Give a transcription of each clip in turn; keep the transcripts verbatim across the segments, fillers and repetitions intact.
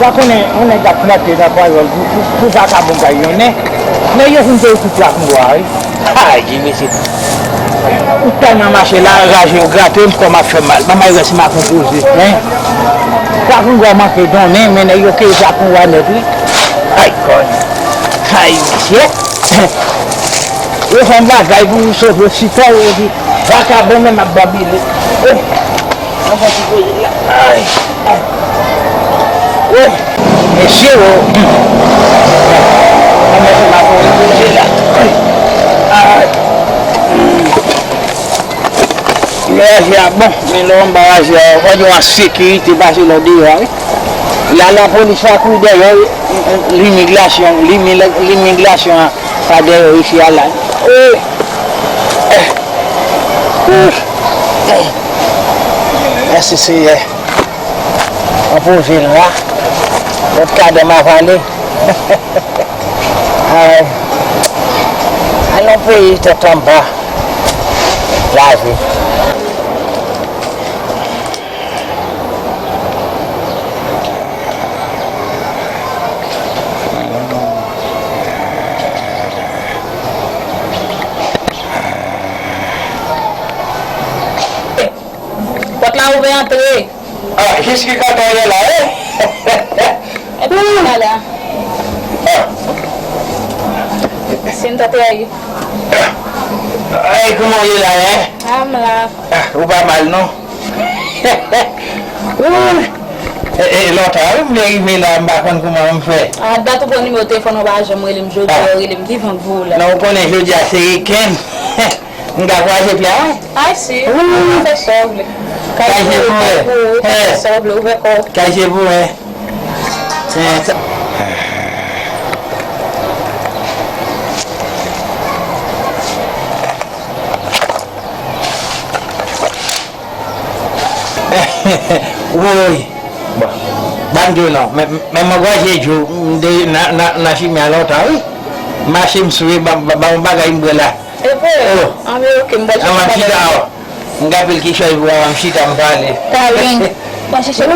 Ou konnen, yon nèg ap plante nan panyòl pou, pou, pou vakabon bay yon nen. Nèg yo fin peye tout lakongwa, wi. Ay, di mesye. Ou tèlman mache la, raje yo grate m, kò m ap fè mal. Ban m al wè si m a konpoze, en. Lakongwa manke donnen, men nèg yo keye lakongwa nèt, wi. Ay, kòn. Ay, mesye. Yo fè yon bagay pou sove sitwa yo, epi vakabon menm ap babile. Eh. Anfè ti koze la. Ay, ay. Wè. Mesye, o. Anmède m ap koze la. Ay. Ay. Lè raje a bon, men lè w anba raje a, fò gen yon sekirite pase lè w deyò a, wi. La, lapolis pa kouri dèyè w, wi. Limigrasyon, limi-, limigrasyon an pa dèyè w isi a la. Wi. Mèsi, Seyè. Anpoze l la. Lòt kadè m avale. Ay. Al nan peyi tèt anba. Lavi. Pòt la ouvè, antre. Ah, jis ki kote w ye la, wi? Epi m la. Ah. Sin ta te ayi. Ay, kòman w ye la, en? Ah, m la. Ah, ou pa mal, non? Ooh. E, e, lontan, wi, m vle rive la, m pa konn kòman m fè. Ah, dat ou pran nimewo telefòn ou pa janm rele m, jodi a ou rele m, ki vant vou la? Non, ou konnen jodi a se wikenn. M ka kwaze pye a, wi. Ay, si. Wi. Ou fè sa w vle. Kay se pou wè. Ou fè sa w vle, ouvè kò w. Kay se pou wè. Eh, sa. Woy. Bon. Ban m di w non. Men, men mwen kwaze di w, m te nan, nan, nan chimen an lontan, wi. Mache m swe, ban, ban, ban m bagay m bwè la. E vre? Oh. An, men oke, m pral chèche bagay. An, m ap chita, oh. M gen anpil kichòy pou mwen, m chita, m pale. Darling. Mwen chèche. Wi.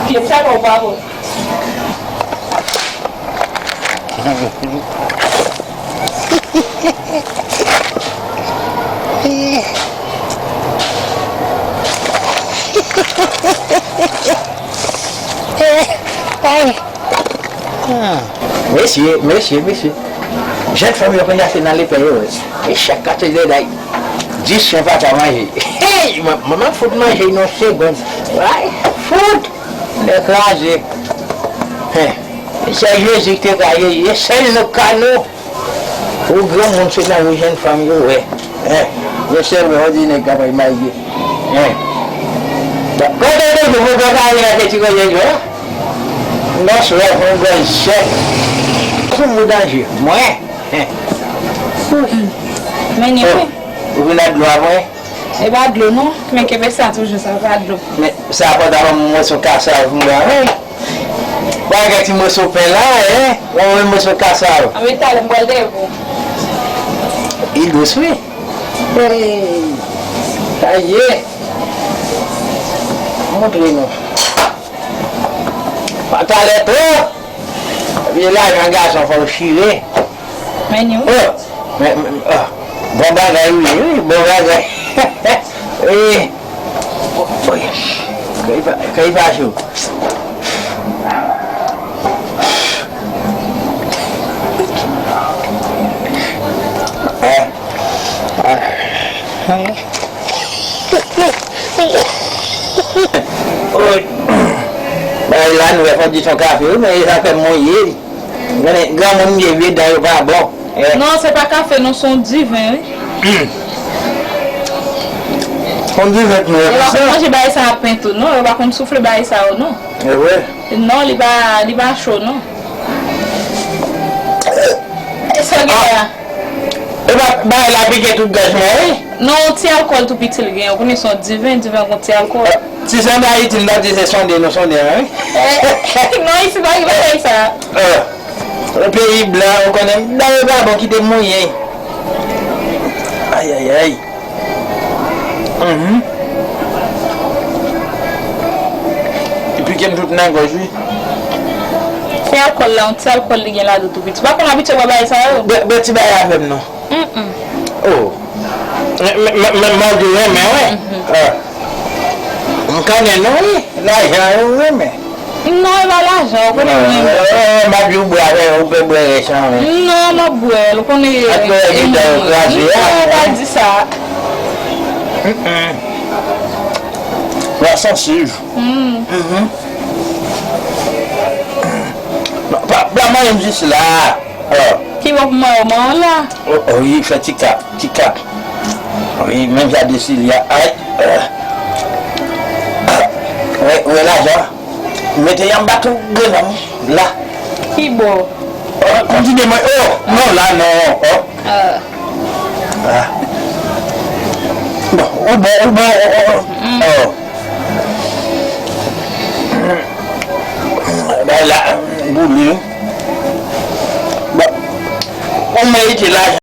Pye sa non, pa bon. Ay. Ah, mesye, mesye, mesye. Jèn fanm yo konnya se nan lepè yo ye. E chak katòz zèday, dis chen pa ka manje. Hey! Man-, manman fout manje nan segonn. Ay, fout! Nèg kraze. Hen. Se Jezi ki te ka ye. E sèl nou ka nou. Ou granmoun, se nan yo jèn fanm yo wè. Hein? Yo sèl wè, on di nèg k ap al marye. Hein? Bon, kote de jou pou granmari nan te ti koze yo? Non, sou lè fon grann chèf. Kou mou danje. Mwen? Hein? Men ni wi. Ou vin ak dlo a mwen? E pa dlo non, men kenbe sa toujou, sa pa dlo. Men sa pòtavan mwen sou kasav mwen, wi. Bagay ti moso pen la, hein? Mwen mwen moso kasav. Anben talè m pral dèyè pou. Li dous wi. Hey! Sa ye. Montre nou. Pa talè twò. Vye lajan gason fò w chire. Men yo. Oh! Men, men, oh! Bon bagay wi, wi, bon bagay. Wi. Oh, oh, yes. Kay pa, kay pa cho. Eh, ah, eh. Oy. Bagay la nou wè fò di son kafe wi, men sa fè m mouye. Granmoun m ye, vye dan yo pa bon. Eh. Non, se pa kafe non, se yon diven wi. Hmm. Yon diven nou wè. Yo pa konn manje bagay sa a pen tou non, yo pa konn soufle bagay sa yo non. E vre? Non, li pa, li pa cho non. E sa gen la? E pa bagay la pike tout gòj mwen wi. Non, yon ti alkòl tou piti l gen. Ou konnen se yon diven, diven gon ti alkòl. Si se ann Ayiti, m ta di se sonde nou sonde an wi. Eh, non, isi pa gen bagay sa. Eh, yon peyi blan, ou konnen, dayè pa bon kite mouye. Ayayay. Mhm. Pikem tout nan gòj, wi. Se alkòl la, yon ti alkòl li gen ladan tou, piti. Ou pa konn abitye bwè bagay sa yo? Bwè, bwè ti bagay avè m non. Mm-mm. Oh. Men, men, men, men, malgre renmen, wi. Ah. M konnen non, wi. Lajan, wi, renmen. Non, e pa lajan, ou konnen mwen. Eh, m ap di w bwè avè, ou pe bwè rès lan, wi. Non, m ap bwè l, ou konnen. Ak bwè gitan yo kraze a. Non, pa di sa. Mm-mm. Wa sansiv. Mm. Mhm. Non, pa, pa manyen m jis la. Oh. Ki bò pou mwen, mwen la? Oh, oh, wi, fè ti kap, ti kap. Wi, menm jan de Silya. Ay. Ah. Wè, wè lajan. Mete yon baton grenn la. Ki bò? Oh, kontinye mwen. Oh, non, la, non. Oh. Ah. Ah. Bon, ou bon, ou bon, oh, oh, oh. Mm. Oh. Bay la, boule. Bon, ou merite lajan.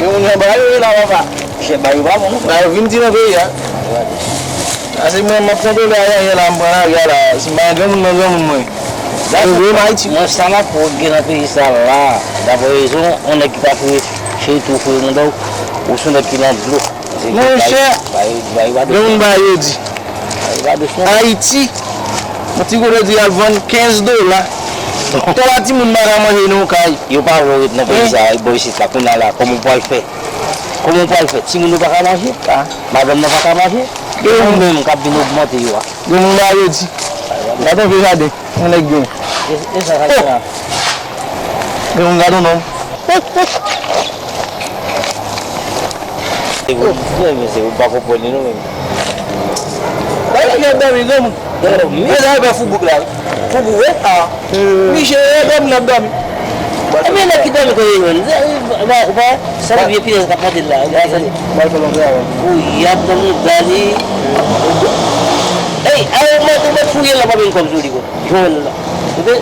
Gen moun nan ba yo ye la, papa. Chèf ba yo pa bon. Ba yo vin di nan peyi a. A se mwen, m ap kontwole a, anyen la, m pran lari a la. Si m pa gen moun nan granmoun mwen. Mwen, sa m ap gen nan peyi sa la, daprè rezon, yon nèg ki pa foure cheri tou foure mouda w, ou se yon nèg ki nan dlo. Monchè, gen moun ba yo di, Ayiti, yon ti kote di al vann kenz dola. Twa timoun pa ka manje nan yon kay. Yo pa vle w ret nan peyi sa, bò isit la, kounye a la, kòman w pral fè? Kòman w pral fè? Timoun yo pa ka manje? Madanm nan pa ka manje? Ou menm k ap vin ogmante yo a. Gen moun ba yo di, gade yon vye jaden. Yon nèg gen. E, e sa, sa, sa. Gen yon gade non. E bon, men, men, se ou pa konprann li non, men. Ba yon nèg dòmi, granmoun. Dòmi? E sa, e pa foubouk la, wi. Foubouk, wi. Ah. Misye, e dòmi, n ap dòmi. E men nèg ki dòmi kote yo menm. Ba, ba, sa vye pinèz k ap monte la. Ba, sa, ba, sa, ba, sa. Ou y ap nan mouda li. Ey, a yon mòd, ou mèt fouye la, pa menm kòb sou li, bro. Jwenn la. Tande?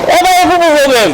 E pa yon poupou vre menm.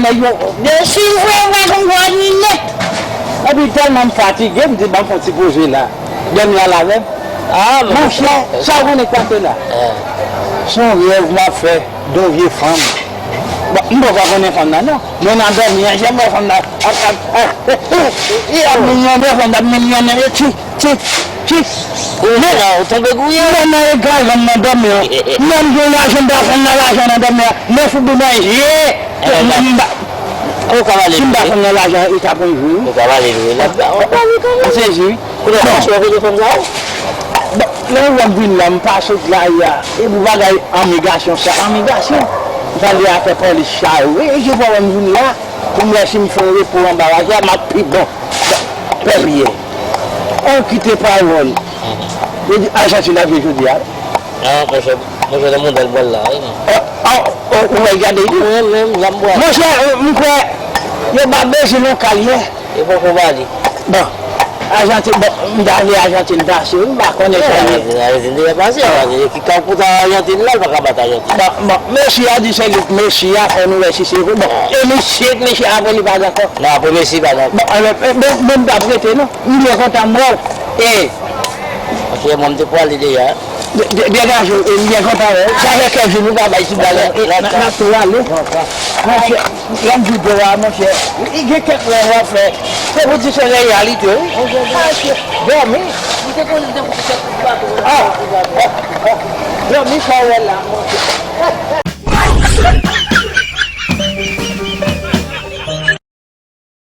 nèg yo. Yo swiv vre, vre, konn gwo nèt. Epi tèlman m fatige, m di, "Ban m fè yon ti poze la." Dòmi al avè m. Ah, men monchè, sa w konnen k pase la? Se yon rèv m ap fè de yon vye fanm. Bon, m poko konnen fanm nan, non. Men nan dòmi an, jan m wè fanm nan ap, ap, ap, ap milyonè, fanm nan ap milyonè, ti, ti, ti. Ou la, ou tonbe gouye. Mwen nan egal fanm nan dòmi an. Menm gon lajan m pa fanm nan lajan nan dòmi an. Men fout bouda je. M pa, ou ka pale si m pa fanm nan lajan, li ta pran jou. Ou ka pale vre. Ou sezi, wi. Kote w pase w rele fanm sa? Bon, lè w wè m vin la, m pa sot la ya. E pou bagay amigasyon sa, amigasyon. M pale afè polis sa yo. E, e, se pwoblèm vin la. Pou m wè si m fè yon repo anba raje a, m ap pi bon. Pèp ye. On kite pawòl. Yo di Ajantin ap jwe jodi a. Ah, monchè, monchè, nan mondyal pral la, wi. Oh, oh, oh, ou wè gade li. Mwen menm, la m bwè. Monchè, m kwè yo ba Brezil yon kal yè. E poko ba li. Bon, Ajantin, bon, m ta vle Ajantin pase, wi, m pa konnen sa ye. Ajantin, Ajantin deja pase, Ajantin, ki ka kouta Ajantin la, l pa ka bat Ajantin. Bon, bon, Messi a di se li k Messi a, fò nou wè si se vre. Bon, e Messi, Messi apre li pa dakò. Non, apre Messi pa dakò. Bon, alò, e, men, men m p ap rete non. M byen kontan m wè w. E. Monchè, mwen m te pwale deja. De, de, degaje w, e m byen kontan wè w. Sa fè kèk jou nou pa bay ti bagay. E, n, n ap tou ale. Monchè, lè m di w a, monchè, li gen kèk lè w ap fè. Se pou di se reyalite, wi. Monchè, dòmi. Ah, ah, ah. Dòmi sa w wè la, monchè.